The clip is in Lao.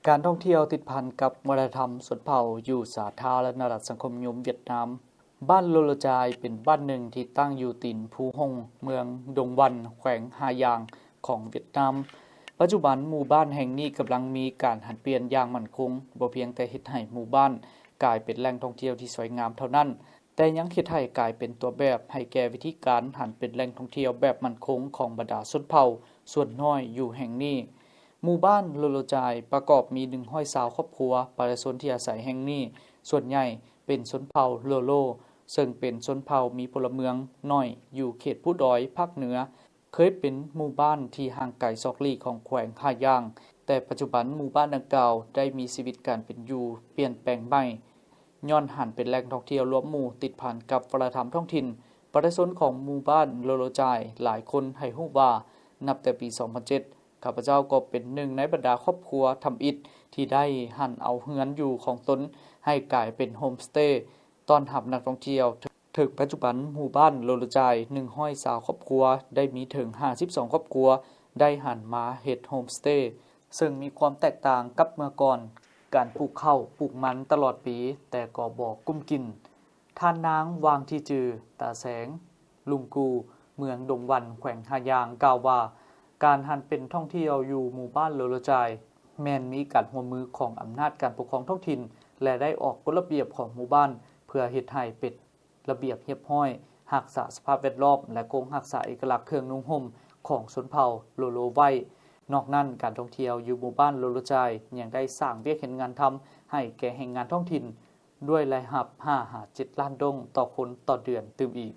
ການທ່ອງທ່ຽວຕິດພັນກັບວັດທະນະທຳຊົນເຜົ່າຢູ່ສາທາລະນະລັດສັງຄົມນິຍົມຫວຽດນາມ. ບ້ານໂລໂລຈາຍເປັນບ້ານໜຶ່ງທີ່ຕັ້ງຢູ່ຕີນພູຫົງ ເມືອງດົງວັນ ແຂວງຮ່າຍາງ ຂອງຫວຽດນາມ. ປັດຈຸບັນໝູ່ບ້ານແຫ່ງນີ້ກຳລັງມີການຫັນປ່ຽນຢ່າງໝັ້ນຄົງ, ບໍ່ພຽງແຕ່ເຮັດໃຫ້ໝູ່ບ້ານກາຍເປັນແຫຼ່ງທ່ອງທ່ຽວທີ່ສວຍງາມເທົ່ານັ້ນ, ແຕ່ຍັງເຮັດໃຫ້ກາຍເປັນຕົວແບບໃຫ້ແກ່ວິທີການຫັນເປັນແຫຼ່ງທ່ອງທ່ຽວແບບໝັ້ນຄົງຂອງບັນດາຊົນເຜົ່າສ່ວນນ້ອຍຢູ່ແຫ່ງນີ້. ໝູ່ບ້ານໂລໂລຈາຍປະກອບມີໜຶ່ງຮ້ອຍຊາວຄອບຄົວ, ປະຊາຊົນທີ່ອາໄສແຫ່ງນີ້ສ່ວນໃຫຍ່ເປັນຊົນເຜົ່າໂລໂລ, ເຊິ່ງເປັນຊົນເຜົ່າມີພົນລະເມືອງໜ້ອຍຢູ່ເຂດພູດອຍພາກເໜືອ, ເຄີຍເປັນໝູ່ບ້ານທີ່ຫ່າງໄກສອກຫຼີກຂອງແຂວງຮ່າຍາງ, ແຕ່ປັດຈຸບັນໝູ່ບ້ານດັ່ງກ່າວໄດ້ມີຊີວິດການເປັນຢູ່ປ່ຽນແປງໃໝ່, ຍ້ອນຫັນເປັນແຫຼ່ງທ່ອງທ່ຽວລວມໝູ່ຕິດພັນກັບວັດທະນະທຳທ້ອງຖິ່ນ. ປະຊາຊົນຂອງໝູ່ບ້ານໂລໂລຈາຍຫຼາຍຄົນໃຫ້ຮູ້ວ່າ ນັບແຕ່ປີສອງພັນເຈັດ ຂ້າພະເຈົ້າກໍເປັນໜຶ່ງໃນບັນດາຄອບຄົວທຳອິດທີ່ໄດ້ຫັນເອົາເຮືອນຢູ່ຂອງຕົນໃຫ້ກາຍເປັນໂຮມສະເຕ ຕ້ອນຮັບນັກທ່ອງທ່ຽວ. ເຖິງປັດຈຸບັນ, ໝູ່ບ້ານໂລໂລຈາຍໜຶ່ງຮ້ອຍຊາວຄອບຄົວ ໄດ້ມີເຖິງຫ້າສິບສອງຄອບຄົວໄດ້ຫັນມາເຮັດໂຮມສະເຕ, ເຊິ່ງມີຄວາມແຕກຕ່າງກັບເມື່ອກ່ອນ, ການປູກເຂົ້າປູກມັນຕະຫຼອດປີ ແຕ່ກໍບໍ່ກຸ້ມກິນ. ທ່ານນາງ ຫວ່າງທີຈື່ ຕາແສງ ລຸງກູ ເມືອງດົງວັນ ແຂວງຮ່າຍາງ ກ່າວວ່າ ການຫັນເປັນທ່ອງທ່ຽວຢູ່ໝູ່ບ້ານໂລໂລຈາຍ ແມ່ນມີການຮ່ວມມືຂອງອຳນາດການປົກຄອງທ້ອງຖິ່ນ ແລະ ໄດ້ອອກກົດລະບຽບຂອງໝູ່ບ້ານ ເພື່ອເຮັດໃຫ້ເປັນລະບຽບຮຽບຮ້ອຍ, ຮັກສາສະພາບແວດລ້ອມ ແລະ ຄົງຮັກສາເອກະລັກເຄື່ອງນຸ່ງຫົ່ມຂອງຊົນເຜົ່າໂລໂລໄວ້. ນອກນັ້ນ, ການທ່ອງທ່ຽວຢູ່ໝູ່ບ້ານໂລໂລຈາຍ ຍັງໄດ້ສ້າງວຽກເຮັດງານທຳໃຫ້ແກ່ແຮງງານທ້ອງຖິ່ນ ດ້ວຍລາຍຮັບຫ້າຫາເຈັດລ້ານດົງຕໍ່ຄົນຕໍ່ເດືອນຕື່ມອີກ.